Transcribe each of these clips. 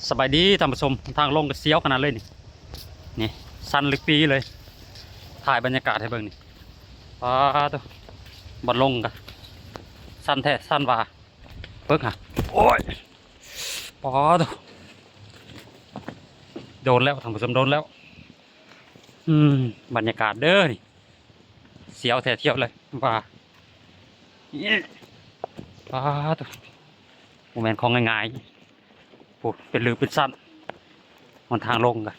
ສະບາຍດີທ່ານຜູ້ຊົມ, ທາງລົງກໍສຽວຂະໜາດເລີຍນີ້. ນີ້ຊັນລິກປີເລີຍ, ຖ່າຍບັນຍາກາດໃຫ້ເບິ່ງນີ້. ປາໂທ້ ບ່ອນລົງກໍຊັນແທ້ຊັນວ່າ. ເບິ່ງຫາ ໂອ້ຍ ປາໂທ້ ໂດນແລ້ວທ່ານຜູ້ຊົມ, ໂດນແລ້ວ. ອືມ ບັນຍາກາດເດີນີ້ ສຽວແທ້ສຽວເລີຍວ່າ. ປາໂທ້ ບໍ່ແມ່ນຂອງງ່າຍໆ. ໂອ້ ເປັນຫຼຸເປັນຊັນ ຫົນທາງລົງກະ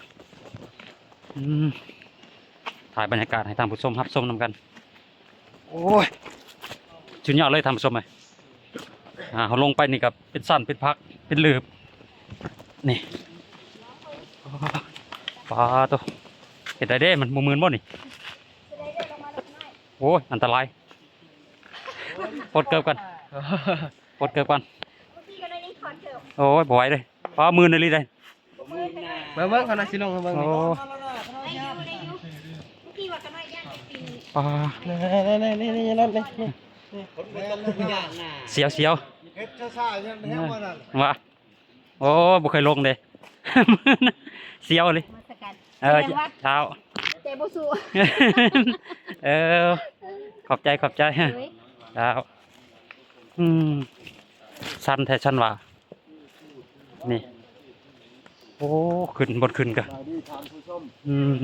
ອືມ ຖ່າຍບັນຍາກາດໃຫ້ທ່ານຜູ້ຊົມຮັບຊົມນຳກັນ. ໂອ້ຍ ສຸດຍອດເລີຍທ່ານຜູ້ຊົມເອີຍ. ອ່າ ເຮົາລົງໄປນີ້ກໍເປັນຊັນ ເປັນພັກ ເປັນຫຼືບນີ້. ປາໂທ້ ເຮັດໄດ້ເດ້ ມັນບໍ່ມື່ນບໍ່ນີ້? ໂອ້ຍ ອັນຕະລາຍ. ປົດເກີບກ່ອນ ປົດເກີບກ່ອນ. ໂອ້ຍ ບໍ່ໄຫວເດ້ ປາ ມື່ນອີ່ຫຼີເດ້. ເບິ່ງໆ ເຂົາໜ້າຊິລົງ ເບິ່ງ ໂອ້ ໄດ້ຢູ່ ໄດ້ຢູ່ ເມື່ອກີ້ວ່າກະນ້ອຍຢ້ານເປັນປີນີ້. ປາ ນີ້ໆໆ ສຽວໆ ເຮັດຊ້າໆ ຍັງແຮງວ່ານັ້ນ ວ່າ ໂອ້ ບໍ່ເຄີຍລົງເດ້ ສຽວເລີຍ. ນະມັດສະການ ເອີ ແສດງວ່າ ເຈົ້າ ໃຈບໍ່ສູ້. ເອີ ຂອບໃຈ ຂອບໃຈ ໂດຍ ເຈົ້າ. ອືມ ຊັນແທ້ຊັ້ນວ່າ ນີ້ ໂອ້ ຂຶ້ນ ບ່ອນຂຶ້ນກະ ອືມ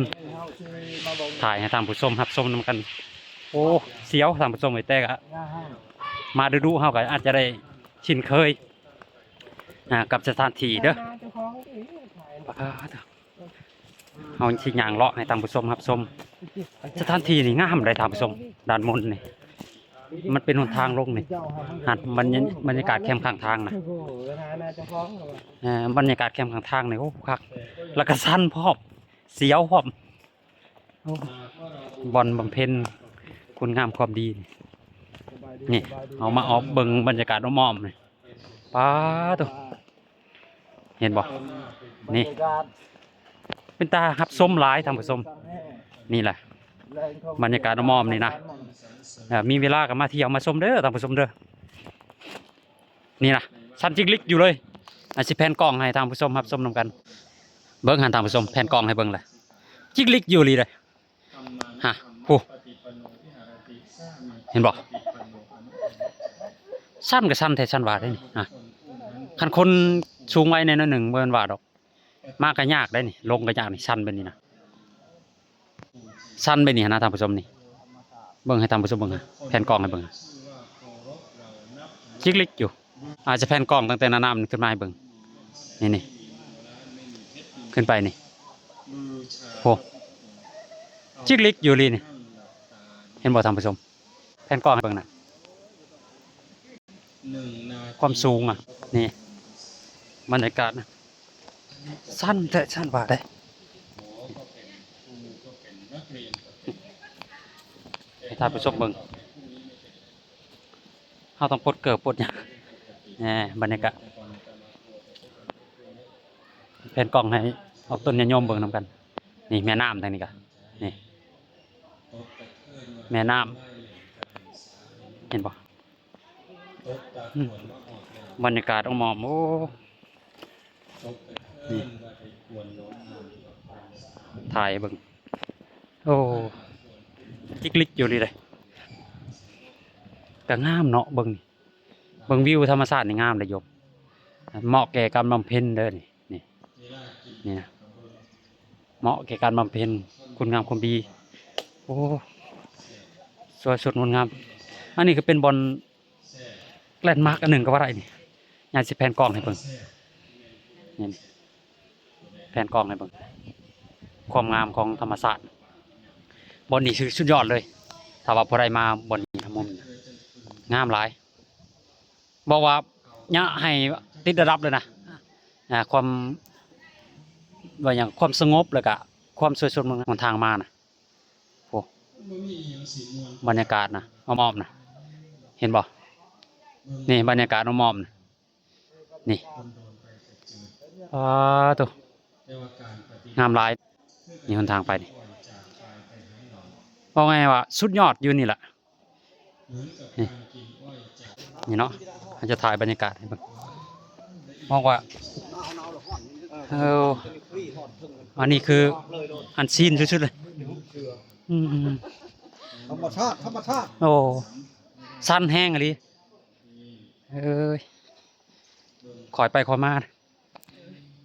ຖ່າຍໃຫ້ທ່ານຜູ້ຊົມຮັບຊົມນຳກັນ. ໂອ້ ສຽວທ່ານຜູ້ຊົມເອີຍ, ແຕ່ກະມາດຸໆ ເຮົາກະອາດຈະໄດ້ຊິນເຄີຍ ອ່າ ກັບສະຖານທີ່ເດີ. ປາໂທ້ ເຮົາຊິຍ່າງເລາະໃຫ້ທ່ານຜູ້ຊົມຮັບຊົມ. ສະຖານທີ່ນີ້ງາມເດ້ທ່ານຜູ້ຊົມ, ດ້ານບົນນີ້ ມັນເປັນຫົນທາງລົງນີ້ ຫັ້ນ ບັນຍາ ບັນຍາກາດແຄມຂ້າງທາງນະ. ເອີ ບັນຍາກາດແຄມຂ້າງທາງນີ້ ໂອ້ ຄັກ ແລ້ວກໍຊັນພ້ອມ ສຽວພ້ອມ. ໂອ້ ບ່ອນບຳເພັນຄຸນງາມຄວາມດີນີ້. ເຮົາມາອອກເບິ່ງບັນຍາກາດອ້ອມໆນີ້. ປາໂທ້ ເຫັນບໍ່ ນີ້ ເປັນຕາຮັບຊົມຫຼາຍທ່ານຜູ້ຊົມ. ນີ້ແຫຼະບັນຍາກາດອ້ອມໆນີ້ນະ. ເອີ ມີເວລາກໍມາທ່ຽວມາຊົມເດີທ່ານຜູ້ຊົມເດີ. ນີ້ນະ ຊັນຈິກລິກຢູ່ເລີຍ. ອາ ຊິແພນກ້ອງໃຫ້ທ່ານຜູ້ຊົມຮັບຊົມນຳກັນ. ເບິ່ງຫັ້ນທ່ານຜູ້ຊົມ, ແພນກ້ອງໃຫ້ເບິ່ງລະ ຈິກລິກຢູ່ອີ່ຫຼີເດ້. ຮະ ໂອ້ ເຫັນບໍ່ ຊັນກໍຊັນແທ້ຊັ້ນວ່າເດ້ນີ້. ຮະ ຄັນຄົນສູງໄວແດ່ໜ້ອຍໜຶ່ງບໍ່ແມ່ນວ່າດອກ, ມາກໍຍາກໄດ໋ນີ້, ລົງກໍຍາກນີ້, ຊັນແບບນີ້ນະ. ຊັນແບບນີ້ຫັ້ນນະທ່ານຜູ້ຊົມນີ້. ເບິ່ງໃຫ້ທ່ານຜູ້ຊົມເບິ່ງ ແພນກ້ອງໃຫ້ເບິ່ງ ຈິກລິກຢູ່. ອາດຈະແພນກ້ອງຕັ້ງແຕ່ໜ້ານ້ຳຂຶ້ນມາໃຫ້ເບິ່ງ. ນີ້ໆ ຂຶ້ນໄປນີ້ ໂອ້ ຈິກລິກຢູ່ອີ່ຫຼີນີ້. ເຫັນບໍ່ທ່ານຜູ້ຊົມ? ແພນກ້ອງໃຫ້ເບິ່ງນະ ຄວາມສູງອະ. ນີ້ບັນຍາກາດນະ ຊັນແທ້ຊັ້ນວ່າເດ້. ໃຫ້ທ່ານຜູ້ຊົມເບິ່ງ ເຮົາຕ້ອງປົດເກີບປົດຫຍັງ. ແນ່ ບັນຍາກາດ ແພນກ້ອງໃຫ້ອອກຕົນຍາດໂຍມເບິ່ງນຳກັນ. ນີ້ແມ່ນ້ຳທາງນີ້ກະ ນີ້ແມ່ນ້ຳ ເຫັນບໍ່? ອືມ ບັນຍາກາດອ້ອມໆ ໂອ້ ນີ້ ຖ່າຍໃຫ້ເບິ່ງ. ໂອ້ ຈິກລິກຢູ່ນີ້ເດ້ ກະງາມເນາະ. ເບິ່ງນີ້ ເບິ່ງວິວທຳມະຊາດນີ້ງາມເດ້ໂຍມ, ເໝາະແກ່ການບຳເພັນເດີນີ້. ນີ້ ນີ້ນະ ເໝາະແກ່ການບຳເພັນຄຸນງາມຄວາມດີ. ໂອ້ ສວຍສົດງົດງາມ. ອັນນີ້ກໍເປັນບ່ອນແລນມາກອັນໜຶ່ງກໍວ່າໄດ້ນີ້. ຍາຍຊິແພນກ້ອງໃຫ້ເບິ່ງ ນີ້ ແພນກ້ອງໃຫ້ເບິ່ງຄວາມງາມຂອງທຳມະຊາດ. ບ່ອນນີ້ຄືສຸດຍອດເລີຍ, ຖ້າວ່າຜູ້ໃດມາບ່ອນນີ້ນະ ມຸມນີ້ນະ ງາມຫຼາຍ. ບອກວ່າຍະໃຫ້ຕິດລະດັບເລີຍນະ ອ່າ ຄວາມ ວ່າຫຍັງ ຄວາມສະຫງົບ ແລ້ວກະຄວາມສວຍສົດງົດງາມທາງມານະ. ໂອ້ ບັນຍາກາດນະ ອ້ອມໆນະ ເຫັນບໍ່? ນີ້ບັນຍາກາດອ້ອມໆນະ ນີ້ ປາໂທ້ ງາມຫຼາຍ. ນີ້ຫົນທາງໄປນີ້ ເວົ້າງ່າຍວ່າສຸດຍອດຢູ່ນີ້ລະ. ນີ້ ນີ້ເນາະ ເຮົາຈະຖ່າຍບັນຍາກາດໃຫ້ເບິ່ງ. ບອກວ່າ ເອີ ອັນນີ້ຄືອັນຊີນສຸດໆເລີຍ. ອືມ ທຳມະຊາດ ທຳມະຊາດ. ໂອ້ ຊັນແຮງອີ່ຫຼີ. ເອີຍ ຄ່ອຍໄປຄ່ອຍມາ.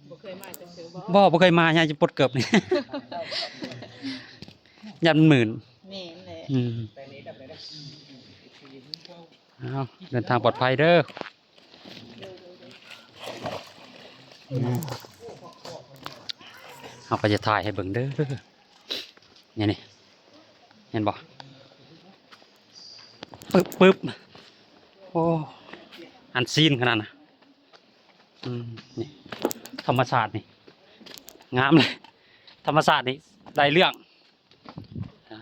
ບໍ່ເຄີຍມາຈັກເທື່ອບໍ່? ບໍ່ ບໍ່ເຄີຍມາ ຍາມຈະປົດເກີບນີ້ ຢ້ານມັນມື່ນ. ແມ່ນແຫຼະ. ອືມ ເອົາ ເດີນທາງປອດໄພເດີ. ເຮົາກໍຈະຖ່າຍໃຫ້ເບິ່ງເດີ. ນີ້ ນີ້ ເຫັນບໍ່? ປຶບ ປຶບ. ໂອ້ ອັນຊີນຂະໜາດນະ. ອືມ ນີ້ ທຳມະຊາດນີ້ ງາມເລີຍ. ທຳມະຊາດນີ້ໄດ້ເລື່ອງ.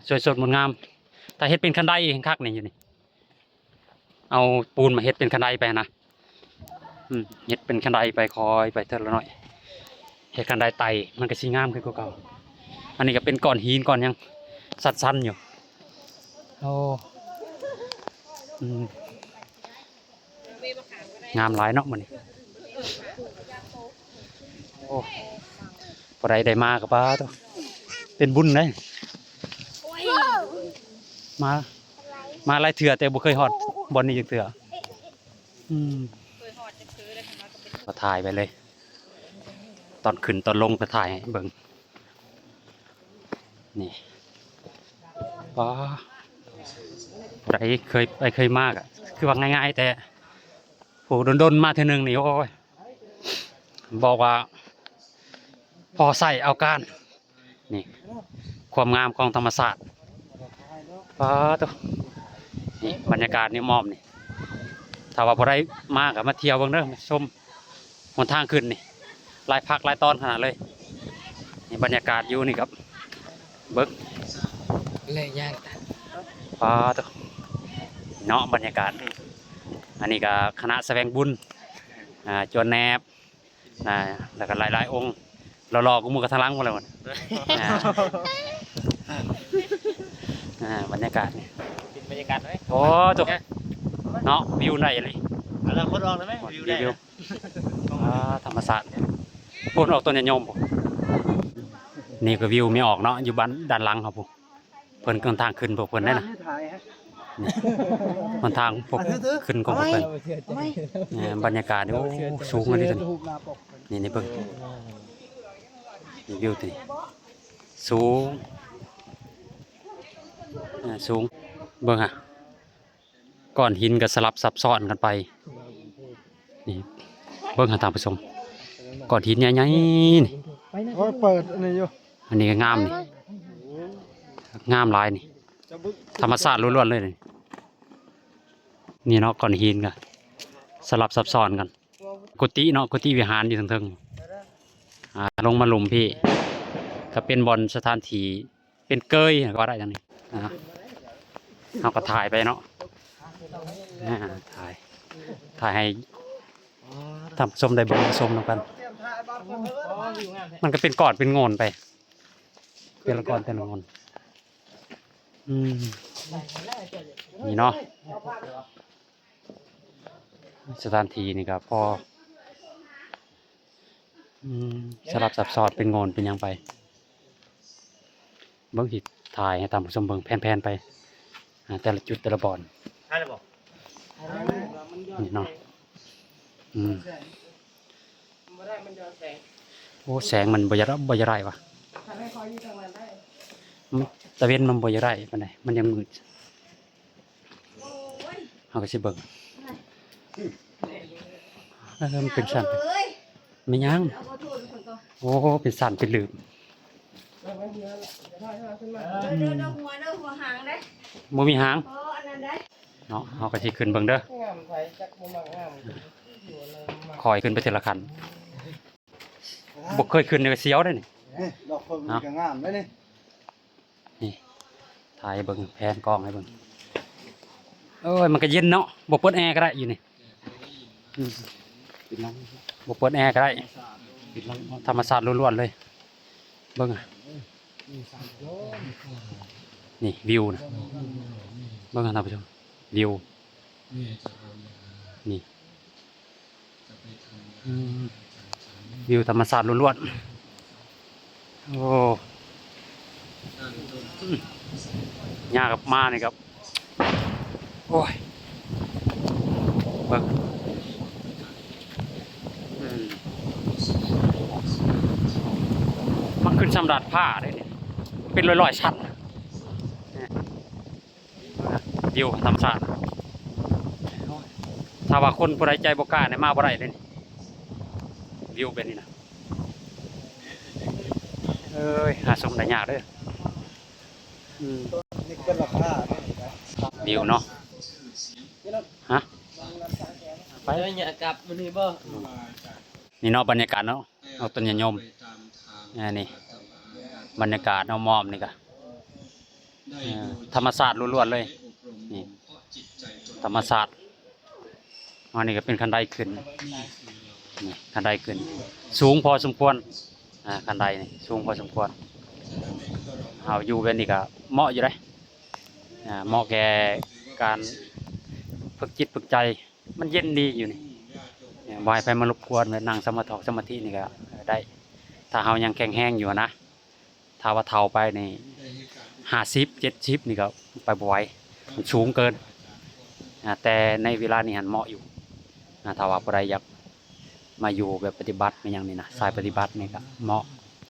ສວຍສົດງົດງາມ. ຖ້າເຮັດເປັນຄັນໄດແຮ່ງຄັກນີ້ ຢູ່ນີ້ ເອົາປູນມາເຮັດເປັນຄັນໄດໄປຫັ້ນນະ. ອືມ ເຮັດເປັນຄັນໄດໄປ ຄ່ອຍໄປເທື່ອລະໜ້ອຍ. ເຮັດຄັນໄດໄຕ່ ມັນກໍຊິງາມຂຶ້ນກວ່າເກົ່າ. ອັນນີ້ກໍເປັນກ້ອນຫີນກ້ອນຫຍັງ ຊັນໆຢູ່. ໂອ້ ອືມ ງາມຫຼາຍເນາະມື້ນີ້. ໂອ້ ຜູ້ໃດໄດ້ມາກໍປາໂທ້ ເປັນບຸນເດ້. ມາ ມາຫຼາຍເທື່ອ ແຕ່ບໍ່ເຄີຍຮອດບ່ອນນີ້ຈັກເທື່ອ. ອືມ ມາຖ່າຍໄປເລີຍ ຕອນຂຶ້ນຕອນລົງກໍຖ່າຍໃຫ້ເບິ່ງ. ນີ້ ປາ ຜູ້ໃດເຄີຍໄປເຄີຍມາກໍຄືວ່າງ່າຍໆ ແຕ່ຜູ້ດົນໆມາເທື່ອໜຶ່ງນີ້ ໂອ້ຍ ບອກວ່າພໍໃຊ້ເອົາການ. ນີ້ ຄວາມງາມຂອງທຳມະຊາດ. ປາໂທ້ ນີ້ບັນຍາກາດນີ້ອ້ອມນີ້ ຖ້າວ່າຜູ້ໃດມາກໍມາທ່ຽວເບິ່ງເດີ ມາຊົມຫົນທາງຂຶ້ນນີ້ ຫຼາຍພັກຫຼາຍຕອນຂະໜາດເລີຍ. ນີ້ບັນຍາກາດຢູ່ນີ້ກໍເບິ່ງ ເລີຍຍ່າງຕາມ. ປາໂທ້ ເນາະ ບັນຍາກາດ. ອັນນີ້ກໍຄະນະສະແຫວງບຸນ ອ່າ ຈວນແໜບ ອ່າ ແລ້ວກໍຫຼາຍໆອົງ ຫຼໍ່ໆກວ່າໝູ່ກໍທາງຫຼັງພຸ້ນແຫຼະ. ອ່າ ອ່າ ບັນຍາກາດນີ້ ເປັນບັນຍາກາດເລີຍ. ໂອ້ ໂທ້ ເນາະ ວິວໄດ້ອີ່ຫຼີ. ອະນາຄົດອອກໄດ້ໄໝ? ວິວໄດ້ ວິວ ອ່າ ທຳມະຊາດ. ພຸ້ນອອກຕົ້ນຍາຍົມພຸ້ນ. ນີ້ກໍວິວແມ່ອອກເນາະ ຢູ່ບ້ານດ້ານຫຼັງເຮົາພຸ້ນ. ເພິ່ນ ຫົນທາງຂຶ້ນພວກເພິ່ນໄດ້ນະ. ນີ້ ຫົນທາງພວກຂຶ້ນຂອງພວກເພິ່ນ. ເອີ ບັນຍາກາດນີ້ ໂອ້ ສູງອີ່ຫຼີຕົວນີ້. ນີ້ ນີ້ເບິ່ງ ນີ້ວິວຕົວນີ້ ສູງ ເອີ ສູງ. ເບິ່ງຫາ ກ້ອນຫີນກໍສະຫຼັບຊັບຊ້ອນກັນໄປ. ນີ້ ເບິ່ງຫາທ່ານຜູ້ຊົມ ກ້ອນຫີນໃຫຍ່ໆນີ້. ໂອ້ຍ ເປີດອັນນີ້ຢູ່. ອັນນີ້ກໍງາມນີ້ ງາມຫຼາຍນີ້ ທຳມະຊາດລ້ວນໆເລີຍນີ້. ນີ້ເນາະ ກ້ອນຫີນກໍສະຫຼັບຊັບຊ້ອນກັນ. ກຸຕິເນາະ ກຸຕິວິຫານຢູ່ເທິງໆ. ອ່າ ລົງມາລຸ່ມພີ້ ກໍເປັນບ່ອນສະຖານທີ່ ເປັນເກີຍກໍວ່າໄດ້ຈັ່ງນີ້. ອ່າ ເຮົາກໍຖ່າຍໄປເນາະ. ອ່າ ຖ່າຍ ຖ່າຍໃຫ້ທ່ານຜູ້ຊົມໄດ້ເບິ່ງໄດ້ຊົມນຳກັນ. ມັນກໍເປັນກ້ອນເປັນໂງ່ນໄປ ແຕ່ລະກ້ອນແຕ່ລະໂງ່ນ. ອືມ ນີ້ເນາະ ສະຖານທີ່ນີ້ກໍພໍ ອືມ ສະຫຼັບຊັບຊ້ອນເປັນໂງ່ນເປັນຫຍັງໄປ. ເບິ່ງຊິຖ່າຍໃຫ້ທ່ານຜູ້ຊົມເບິ່ງ ແພນໆໄປ ອ່າ ແຕ່ລະຈຸດແຕ່ລະບ່ອນ. ນີ້ເນາະ ອືມ ໂອ້ ແສງມັນບໍ່ຢາກ ບໍ່ຢາກໄດ້ຫວາ ຕາເວັນມັນບໍ່ຢາກໄດ້ປານໃດ ມັນຍັງມືດ. ເຮົາກໍຊິເບິ່ງ ເອີ ມັນເປັນຊັ້ນ ແມ່ນຫຍັງ? ໂອ້ ເປັນຊັ້ນເປັນຫຼືບ ບໍ່ມີຫາງເນາະ. ເຮົາກໍຊິຂຶ້ນເບິ່ງເດີ ຄ່ອຍຂຶ້ນໄປເທື່ອລະຂັ້ນ. ບໍ່ເຄີຍຂຶ້ນນີ້ກໍສຽວເດ້ນີ້ ນີ້ ດອກເຜິ້ງນີ້ກໍງາມເດ້ນີ້. ນີ້ ຖ່າຍໃຫ້ເບິ່ງ ແພນກ້ອງໃຫ້ເບິ່ງ. ໂອ້ຍ ມັນກໍເຢັນເນາະ ບໍ່ເປີດແອກໍໄດ້ຢູ່ນີ້. ອືມ ບໍ່ເປີດແອກໍໄດ້ ທຳມະຊາດລ້ວນໆເລີຍ. ເບິ່ງ ນີ້ວິວນະ ເບິ່ງທ່ານຜູ້ຊົມ ວິວ ນີ້ ອືມ ວິວທຳມະຊາດລ້ວນໆ. ໂອ້ ຍາກກັບມານີ້ກັບ ໂອ້ຍ ເບິ່ງ ອືມ ມັນຂຶ້ນຊຳດາດຟ້າເດ້ນີ້ ເປັນຮ້ອຍໆຊັ້ນ ວິວທຳມະຊາດ. ຖ້າວ່າຄົນຜູ້ໃດໃຈບໍ່ກ້ານີ້ມາບໍ່ໄດ້ເດ້ນີ້ ວິວແບບນີ້ນະ. ເອີຍ ຫາຊົມໄດ້ຍາກເດີ. ອືມ ນີ້ເກີນລາຄາເດ້ນີ້ນະ ວິວເນາະ. ຮະ ໄປ ໄດ້ຍາກັບມື້ນີ້ບໍ່? ນີ້ເນາະ ບັນຍາກາດເນາະ ເອົາຕົ້ນຍາຍົມ. ອັນນີ້ບັນຍາກາດເນາະ ໝອກນີ້ກະ ເອີ ທຳມະຊາດລ້ວນໆເລີຍ ນີ້ ທຳມະຊາດ. ອັນນີ້ກໍເປັນຄັນໄດຂຶ້ນ ນີ້ຄັນໄດຂຶ້ນ ສູງພໍສົມຄວນ ອ່າ ຄັນໄດນີ້ສູງພໍສົມຄວນ. ເຮົາຢູ່ແບບນີ້ກໍເໝາະຢູ່ເດ້ ອ່າ ເໝາະແກ່ການຝຶກຈິດຝຶກໃຈ ມັນເຢັນດີຢູ່ນີ້ ບໍ່ໃຫ້ໃຜມາລົບກວນ. ແບບນັ່ງສະມາທິ ສະມາທິນີ້ກໍໄດ້ ຖ້າເຮົາຍັງແຂງແຮງຢູ່ນະ. ຖ້າວ່າເຖົ້າໄປນີ້ ຫ້າສິບ ເຈັດສິບນີ້ກໍໄປບໍ່ໄຫວ ມັນສູງເກີນ. ອ່າ ແຕ່ໃນເວລານີ້ຫັ້ນເໝາະຢູ່ ອ່າ ຖ້າວ່າຜູ້ໃດຢາກມາຢູ່ແບບປະຕິບັດ ແມ່ນຫຍັງນີ້ນະ ສາຍປະຕິບັດນີ້ກໍເໝາະ.